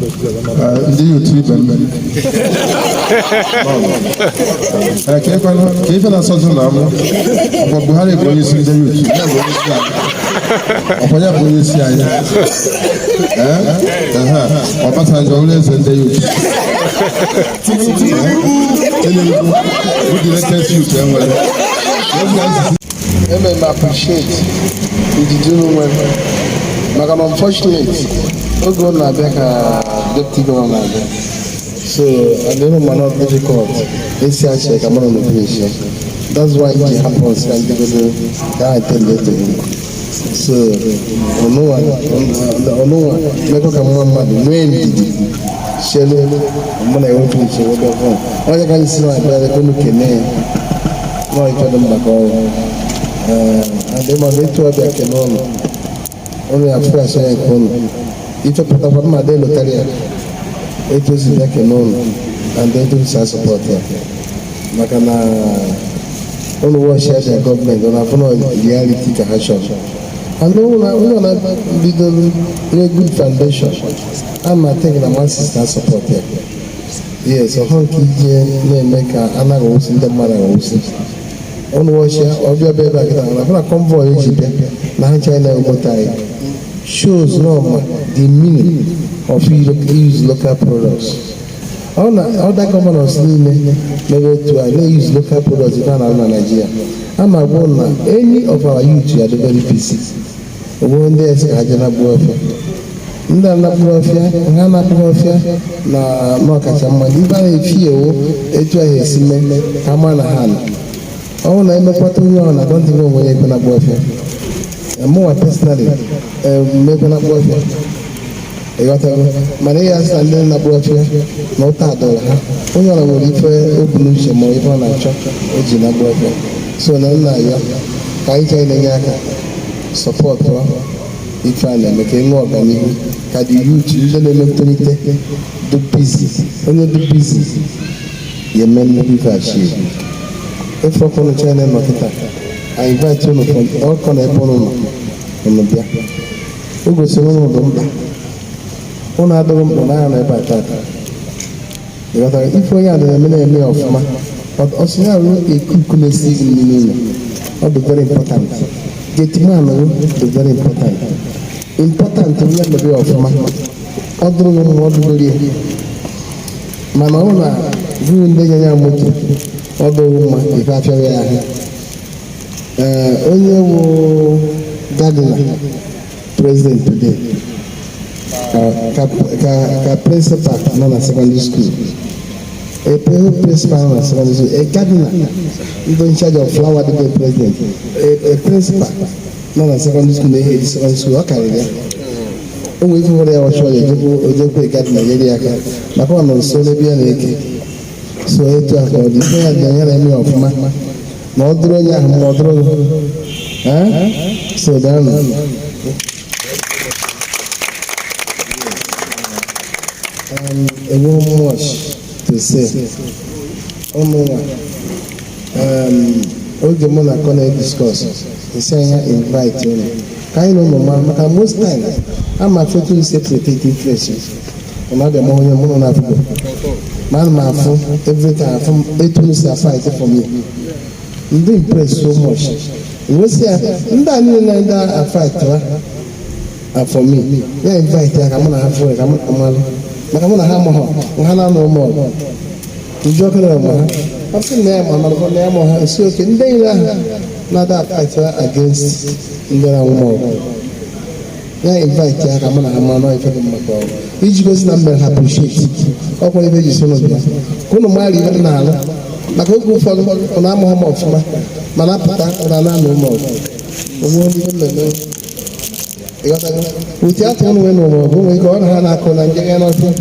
Ndị otu ibe m ka ife na-asọzụ na mụ ọkwa Buhari bụ onye isi ndị youth, ya bụ onye isi anyị, ọkwa ya bụ onye isi anyị. Ee, Obasanjo ụlọ eze ndị youth, Tinubu bụ the latest youth enwere. Eme m appreciate ndidi unu nwere, maka na unfortunate oge ọ na-abịa ka deputy governor na-abịa, so and unu ma not difficult esi achị ka mụ na finish ya. That's why iji hapụ nsị ka ndị godo ka attend to him. So ọnụnwa ọnụnwa mekọ ka mma mmadụ nwee ndidi chelu mụ na enwe finish ewebe fọn onye ka anyị si na-abịa ka unu kelee ya nọọ ife dị mkpa ka ọrụ adị ma na etu ọbịa kene ụlọ ụlọ ya fụ asọ ya nke ụlọ ife pụtakwa mma dị lụtara ya etu o si bịa kene ụlọ and etu o si asupport ya, maka na ụlọ wọchi ya gọọmenti ọ na-afụ na reality ka ha chọrọ and ụlọ na bidoro nwee good foundation. Ama think na masses na support ya. Yes, ọhụ nke ije na-eme ka a na-aghọwụsị ndị mmadụ aghọwụsị ụnụ wọchịa ọbịa bịa ebe a kịta na fụna convoy eji bịa na ha China moto anyị shows no ma the meaning of use local products. Ọ na other governors niile mere otu a na-use local products ife a na-arụ na Nigeria. A ma gwa na any of our youth ya dị very busy onwe ndị esi ka ha jee na gbuo ọfịa, ndị a napụrụ ọfịa ha napụrụ ọfịa na n'ọkacha mma. Ibe a na-efi ewu etu ahụ esi mee ka ama na ha nọ ọ bụrụ na emekwata onye ọ na don't even onwe ya ekwe na-akpụ ọfịa. Mụnwa personally mmekwe na-akpụ ọfịa, ịghọtago? Mana ihe asị na ndị na-akpụ ọfịa na ụta adọrọ ha, onye ọra nwere ife o bu n'uche ma ife ọ na-achọ o ji na-akpụ ọfịa. So na nna ya ka anyị chọrọ na-enye aka support ife a na-eme ka enwee ọganihu, ka the youth ndị na-eme ntolite dị busy. Onye dị busy ya eme nnukwu ife achieve. Ife ọkụnụ China nọ kịta, I invite unu from all corner ebe unu nọ, unu bịa. O gosiri unu dị mkpa, unu adịghị mkpa na ya nọ ebe a tata, ịghọtara? Ife onye a na-eme na-eme ya ọfụma. Ọ sị ya ruo ekuku na-esi gị nri n'ụlọ, ọ dị very important. Gateman dị very important, important. Onye mebe ya ọfụma, ọ dụrụ gị mma, ọ dụgoro ya. Mana ọ na gụrụ ndị nye ya moto, ọ dụrụ mma ife afịara ya ahụ. Ee, onye wụ gardener president today ka principal nọ na secondary school, a principal nọ na secondary school, a gardener ndị in charge of flower dịbe president, a principal nọ na secondary school na ihe eji secondary school ọ karịrị ya. O nwere ife nwere ya ọchụ ọya ejekwu gardener nyere ya aka maka ọ nọ nso n'ebe ya na-eke. So etu a ka ọ dị. Ife ya dị ya na-eme ya ọfụma na ọ dụrụ onye ahụ ma ọ dụrụ gị. So daalụ. Enweghị much to say. Ụmụnwa oge mụ na akọ na-ediscuss nsị anya invite unu ka anyị na ụmụ ma maka most time ama foto ise protect interest ọ na-abịa ma onye mụ nọ na-afụgo ma ana m afụ every time afụ m etu unu si fight for me, ndị impress so much nwesị ya ndị a niile na ndị a fight ha for me. Ya invite ya ka mụ na ha fụ ya ka mụ na malụ maka mụ na ha amụghọ ha na-anụ ụmụ ọgụ njọ kere ma ha ọ sị na ya ma malụkọ na ya ma ha si oke ndị niile ahụ na-ada fight against ndị na-anwụ m ọgụ. Ya invite ya ka mụ na ha mara ife dị mma ka ọ bụ iji gosi na m mere ha appreciate ọkwa ife ji so n'obi ya ka unu mara ife dị n'ala maka oge ụfọdụ ụnụ amụghị m ọfụma mana apụta ụnụ na-anụ ụmụ ọgụ onwe ndị mmemme, ịghọtago? Uche atụ ụnụ nwee n'ụwa ọgụ nwere ike ọ na ha na-akụ na njem ya n'ọfịa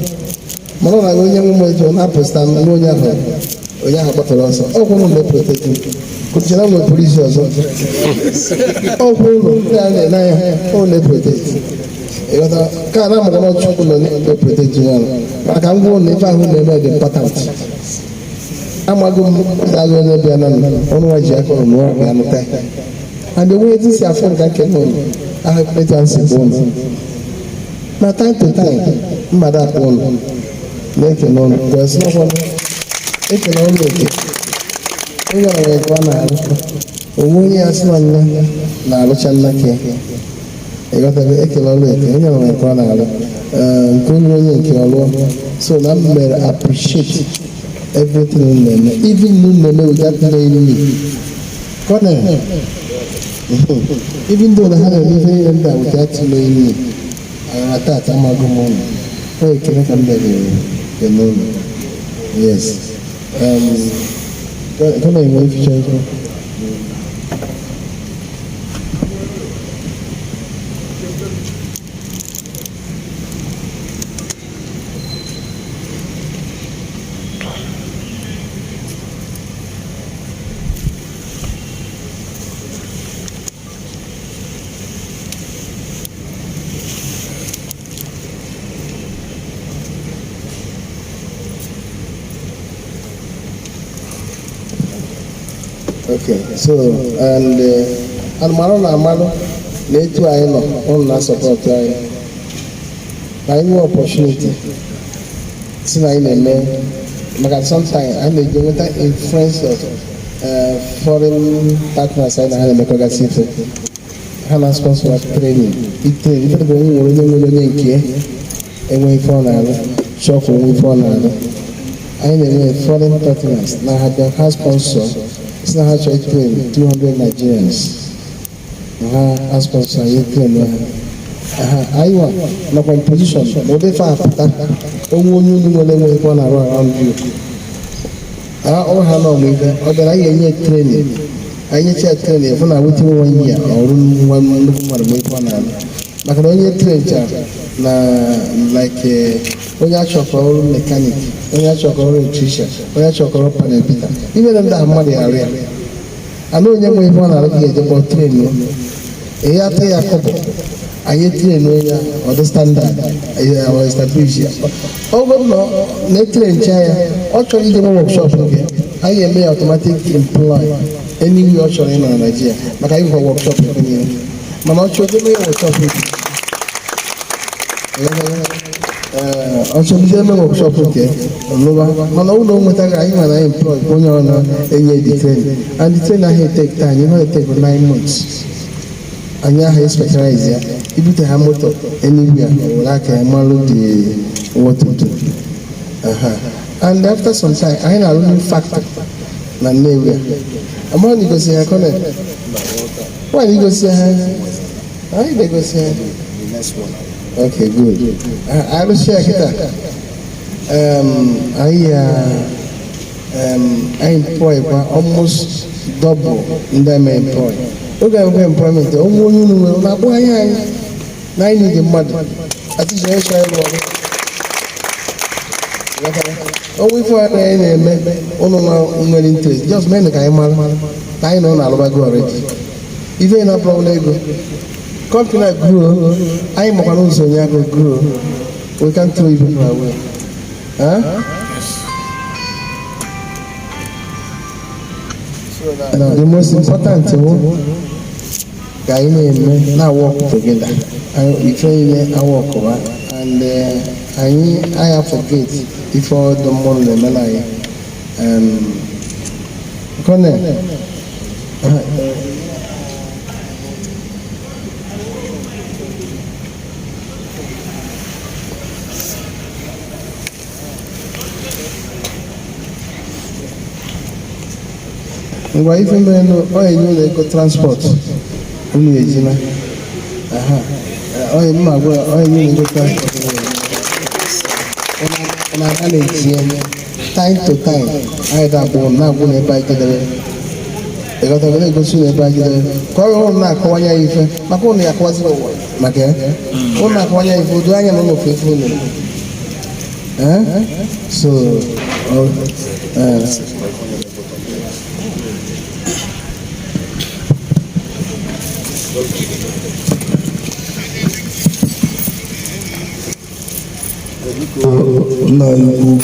mana ọ na-aga onye nwe m eji ọ na-apụta n'onye ahụ, onye ahụ gbafere ọsọ. Ọkwụ ụnụ na-eprotect kụchara nwe polisi ọzọ. Ọkwụ ụnụ ndị a na-ene anya ụnụ na-eprotect, ịghọtara? Ka a na-amakwa na Chukwu nọ na-eprotect ya maka ngwa ụnụ. Ife ahụ na-eme dị important. Amaghị m na-agụ onye bịa na ọnụ nwa ji aka ụnụ nụọ bịa nụta and onwe etu si afọ nka nke ụnụ ahụ etu a si bụ ụnụ na time to time. Mmadụ akpọ ụnụ na-ekene ụnụ kwesị ọkwanụ ekene ụnụ eke onye ọrụ nke ọ na-arụ onwe onye ya sị na nne na-arụcha nnake. Ịghọtago? Ekele ọrụ eke, onye ọrụ nke ọ na-arụ. Ee, nke onye onye nke ọlụọ. So na m mere appreciate everything unu na-eme, even unu na-eme without knowing me. Colonel, even though na ha na-eme ife niile ndị a without knowing me, na tata amago m ụnụ. Ọ ekele ka m bịara kene ụnụ. Yes, Colonel, enwe ificha ikwu. Okay, so and alụmalụ na amalụ na etu anyị nọ, ụnụ na-support anyị na anyị nwee opportunity si na anyị na-eme, maka sometimes anyị na-eji nweta influence of foreign partners anyị na ha na-emekọgasị ife. Ha na sponsor training, itrain ife bụ onye nwere onye nwere onye nke enwe ife ọ na-alụ, chọọ ka onwe ife ọ na-alụ. Anyị na-enwe foreign partners na ha bịa, ha sponsor, si na ha chọrọ train 200 Nigerians, na ha sponsor anyị, train ha. Ha anyị nwa nọkwa in position na ụdị ife apụta onwe onye unu nwere enwe ife ọ na-arụ around you, ha ọ ha nọ ọmụ ife ọ bịara, anyị ga-enye training. Anyị nyecha ya training, fụ na within one year ọrụ nwa nnukwu mmadụ ma ife ọ na-arụ, maka na onye traincha na like onye achọkọ ọrụ mechanic, onye achọkọ ọrụ electrician, onye achọkọ ọrụ panel beater, ibe na ndị ahụ mmadụ ya arụ ya ana onye nwe ife ọ na-arụ ka ga-eje kpọọ train ya ata ya kọbọ. Anyị train onye ọ dị standard, ọ establish ya. Ọ bụrụ na na-etraincha ya, ọ chọrọ ije nwe workshop nke anyị, eme ya automatic employ anywhere ọ chọrọ ịnọ na Nigeria, maka anyị nwekwa workshop ebe niile. Mana ọ chọrọ ije workshop nke, ọ chọrọ ije eme workshop nke ọlụwa, mana ọ bụrụ na o nwetaghị, anyị nwere anyị employ onye ọ na-enye the training, and the training ahụ take time. Ihe ọ take 9 months. Anyị ahụ specialize ya, ibute ha moto anywhere, were aka ya malụ the what to do. Aha. And after some time, anyị na-arụ new factory na Nnewi a. Amara na igosi ha, Colonel, nwaanyị igosi ha, anyị na-egosi ha. Okay, good. Arụsị ya kịta, anyị anyị employ kwa almost double ndị eme employ. Oge anyị employment, onwe onye unu nwere na-akpọ anyị, anyị na anyị need mmadụ atịji onye chọrọ ịrụ ọrụ. Onwe ife anyị na-eme, ụnụ nwa nwere interest, just mee ka anyị mara na anyị na ụnụ alụbago already. Ife na-abụrụ n'ego company a grow, anyị makwara ụzọ onye aka grow. We can't throw you people away. Huh? Now, the most important thing ka anyị na-eme na work together. Ife niile awọkụwa and anyị agha forget ife ọdụ mmụọ na-eme na anyị. Colonel, ngwa, ife mere nụ, ọ enye ụlọ ego transport unu ejina. Aha, ọ mma gwa, ọ enye ụlọ ego transport unu na-aga na-etinye time to time. Anyị ga-agbụ na-agwụ na ebe anyị jedebe, ịghọtago, na-egosi ụlọ ebe anyị jedebe, ka ọ ụnụ na-akọwanye ya ife, maka ụnụ ya akọwaziri ụwa maka ya, ụnụ na-akọwanye ya ife udo anya na ụlọ ofu ife ụnụ. Eh? So, Nna anyị ukwu,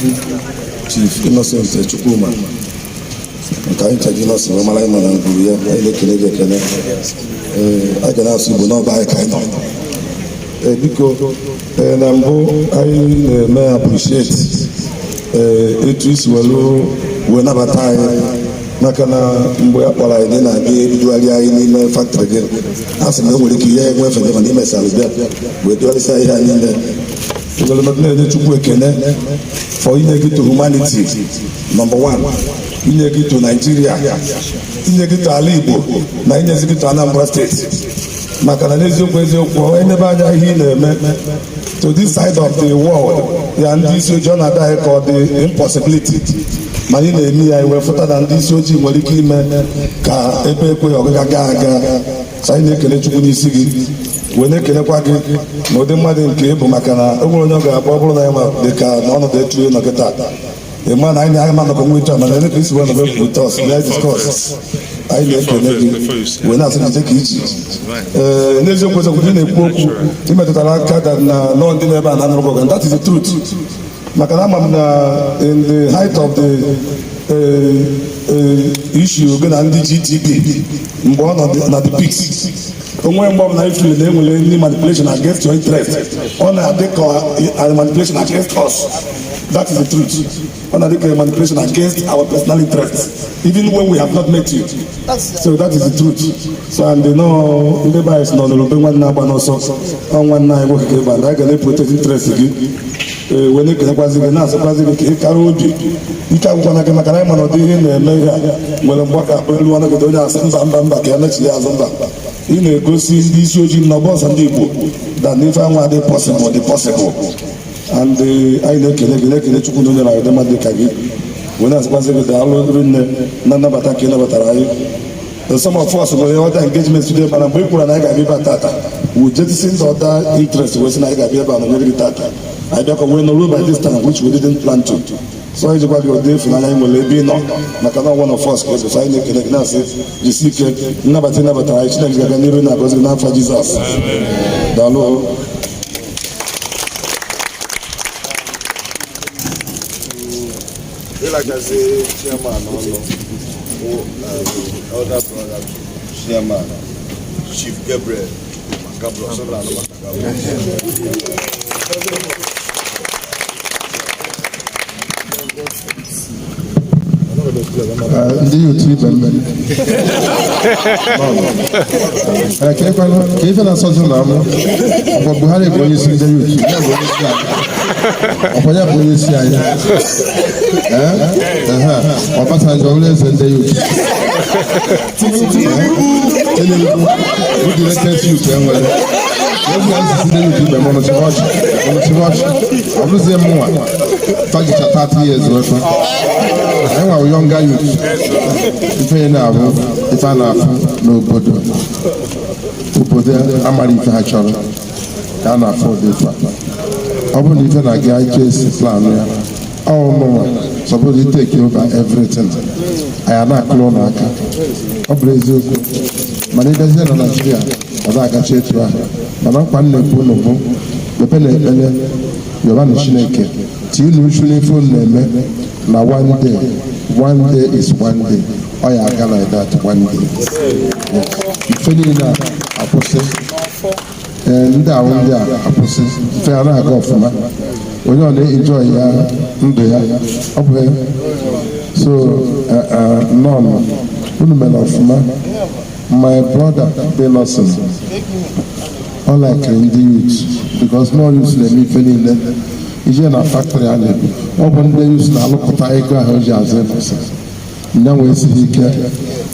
Chief Innocent Chukwuma, nke anyị chaji nọọsụ wee mara anyị nọ na ngwuru ya, anyị na-ekele gị ekele. Ee, a ga na-asụ Igbo n'ọba anyị ka anyị nọ. Biko, na mbụ anyị na-eme appreciate etu isi welu wee nabata anyị, maka na mgbe a kpọrọ anyị na-abịa edugharị anyị n'ime factory gị, a sị na o nwere ike ihe enwe efe, mana imesara bịa wee dugharịsịa ihe anyị niile. Na-enye Chukwu ekene for inye gị to humanity number one, inye gị to Nigeria, inye gị to ala Igbo, na inyezi gị to Anambra Steeti, maka na n'eziokwu eziokwu, enebe anya ihe ị na-eme to this side of the world ya, ndị isi ojii, ọ na-ada anyị ka ọ dị impossibility, mana ị na-eme ya iwe fụta na ndị isi ojii nwere ike ime ka ebe ekweghị ọgaga gaa aga. So anyị na-ekele Chukwu n'isi gị, wee na-ekelekwa gị na ụdị mmadụ nke ị bụ, maka na o nwere onye ọ ga-abụ, ọ bụrụ na ya ma dị ka na ọnọdụ etu ị nọ kịta, ị ma na anyị na-ama nọkọ nwe etu a, mana ka isi wee nọbe with us na discuss, anyị na-ekele gị wee na-asị gị ka iji. Ee, n'eziokwu eziokwu, ị na-ekwu okwu imetụtara aka that na nọ ndị n'ebe a na-anụrụ gị ọgụ. That is the truth, maka na ama m na in the height of the issue gị na ndị GTB, mgbe ọ nọ na the peaks, onwe mgbe ọbụla ifili na enwere any manipulation against your interest, ọ na-adị ka a manipulation against us. That is the truth. Ọ na-adị ka a manipulation against our personal interest, even when we have not met you. So that is the truth. So and they know ndị be anyị si nọ n'obe nwanne agba n'ọsọ. Ọ nwanne anyị nwoke ka ebe a na anyị ga na-eprotect interest gị. Ee, wee na-ekelekwazi gị, na-asịkwazi gị ka ị kara obi, ike agwụkwana gị, maka na anyị ma na ụdị ihe ị na-eme ihe a nwere mgbe ọ ga-akpọ elu ọnọgide onye asị mba, mba, mba, ka ya mechiri azụ. Mba, ị na-egosi ndị isi ojii na ọbọsọ ndị Igbo that na ife anwa dị possible, dị possible. And anyị na-ekele gị, na-ekele Chukwu na onye na mmadụ dị ka gị, wee na-asịkwazị gị daalụ rinne na nnabata ka ị nabatara anyị. Some of us nwere other engagement today, mana mgbe ị kwuru na anyị ga-abịa ebe a tata, we jettison the other interest wee sị na anyị ga-abịa ebe a nọnyere gị tata. Anyị bịakwa wee nọruo by this time, which we didn't plan to. So anyị jikwa gị ụdị ịfụnanya anyị nwere ebe ị nọ, maka na one of us ka ebe. So anyị na-ekele gị, na-asị jisi ike. Nnabata ị nabatara anyị, Chineke ga-aga n'iru na-agọzi gị n'afọ Jizọs. Daalụ. Ịlagazi chairman ọnụ bụ elder brother chairman, Chief Gabriel Gabriel Sọlá maka Gabriel. Ndị otu ibe m nọ. Ka ife na-asọzi na amụ ọkwa Buhari bụ onye isi ndị youth, ya bụ onye isi anyị, ọkwa ya bụ onye isi anyị. Ee, ehe, Obasanjo bụrụ eze ndị youth. Tinubu bụ the latest youth enwere oge nsisi ndị youth ibe m ọnụ chịrị ọchị, ọnụ chịrị ọchị. Ọ bụrụzie mụnwa fajicha 30 years wekwa anyị nwa younger youth. Ife ya na-abụ ife a na-afụ n'obodo, obodo amara ife ha chọrọ ka a na-afụ ụdị ife a. Ọ bụrụ na ife na-aga etu esi plan ya, ọ mụnwa suppose to take over everything, anyị na-akụrụ ụlọ aka. Ọ bụrụ eziokwu, mana ịbịazie na Naijiria, ọ na-agacha etu ahụ. Mana nkwa m na-ekwu unu bụ kpepe na ekpere, yọba na Chineke tinye unu uchu n'ife unu na-eme, na one day, one day is one day, ọ ya aga like that one day. Yes. Ife niile a akwụsị. Ee, ndị ahụ ndị a akwụsị, ife ya na-aga ọfụma, onye ọ na-enjoy ya ndụ ya, ọ bụ ya. So nnọọ, unu mere ọfụma. My brother Benson, ọ likere ndị youth because no youth na-eme ife niile. Ije na factory a na-ebu, ọ bụ ndị youth na-alụpụta ego ahụ o ji azụ ịkwụsị nya nwee esighị ike.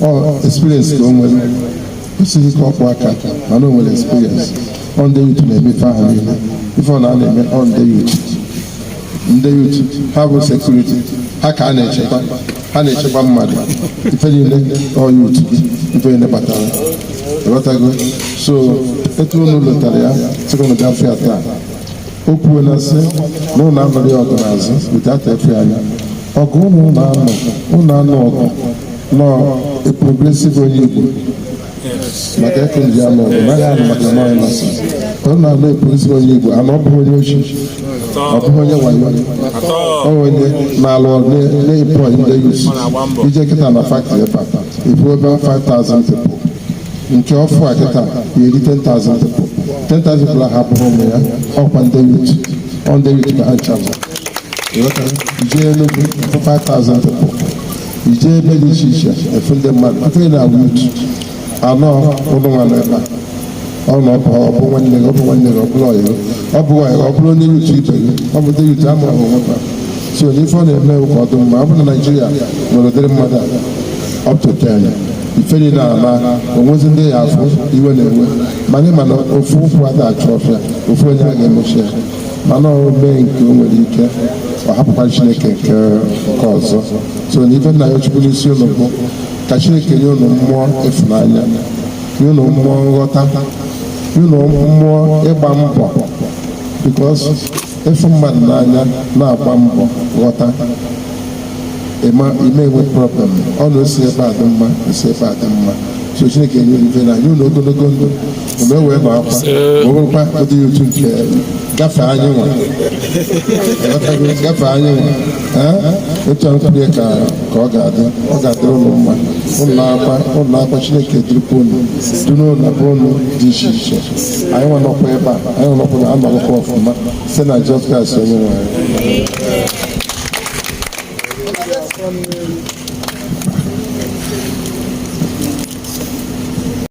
Ọ experience ka o nwere, o sighi ike ọkpụ aka, mana o nwere experience. Ọ ndị youth na-eme ife ahụ niile, ife ọ na na-eme, ọ ndị youth. Ndị youth ha bụ security, ha ka a na-echekwa, ha na-echekwa mmadụ, ife niile ọ youth, ife niile kpatara ịghọtago. So etu unu lụtara ya sịka unu gafee ya taa, o kwuo na sị na ụnụ anụrụ ya ọgụ n'azụ without efe anya ọgụ. Unu na-anụ, unu anụ ọgụ nọ a progressive onye Igbo, maka efe ji anụ ọgụ naghị anụ maka nọ innocent. Unu na-anụ a progressive onye Igbo ana, ọ bụghị onye ochi, ọ bụghị onye wayo, ọ onye na-alụ ọrụ na-employ ndị youth. Ije kịta na factory ebe a, ifu ebe 5,000 people, nke ọfụ a kịta ya eri 10,000 people. 10,000 people ahụ abụghị ụmụ ya, ọkwa ndị youth, ọ ndị youth ka ha ncha bụ. Ịghọtara? Ijee Enugu, efu 5,000 people. Ijee ebe dị iche iche, efu ndị mmadụ ife na youth anọ ụlọ nwa nọ ebe a. Ọ na ọ bụ nwanne gị, ọ bụ nwanne gị, ọ bụrụ ọyị gị, ọ bụ ọyị gị, ọ bụrụ onye youth ibe gị, ọ bụ ndị youth amụ ahụ onwe. So n'ife ọ na-eme bụ ka ọ dị mma. Ọ bụ na Naijiria nwere ụdịrị mmadụ a up to 10, ife niile ala onwezi ndị ya afụ iwe na-ewe. Mana ịma na ofu ụkwụ ada achụ ọfịa, ofu onye a ga-emechi ya. Mana ọ mee nke o nwere ike, ọ hapụkwa Chineke nke ọzọ. So na ife nna ya Chukwu n'isi ụlọ bụ ka Chineke nye ụnụ mmụọ ịfụnanya, nye ụnụ mmụọ nghọta, nye ụnụ mmụọ ịgba mbọ, because ịfụ mmadụ n'anya, na-agba mbọ ghọta, ịma ime enwe problem. Ọ na osi ebe a dị mma, osi ebe a dị mma. So Chineke nye unu ife na nye unu ogologo ndụ, unu ewee nọ akwa ma ọ bụrụkwa ụdị otu nke gafee anyị nwa. Ịghọtago? Gafee anyị nwa. Ee, otu a nkwuru ka ọ ga-adị, ọ ga-adịrị unu mma. Unu na-akwa, unu na-akwa, Chineke durukwa unu dunu unu bụ unu dị iche iche. Anyị nwa nọkwa ebe a, anyị nọkwa na anọrọkwa ọfụma site na Jizọs Kraịst onye nwe anyị.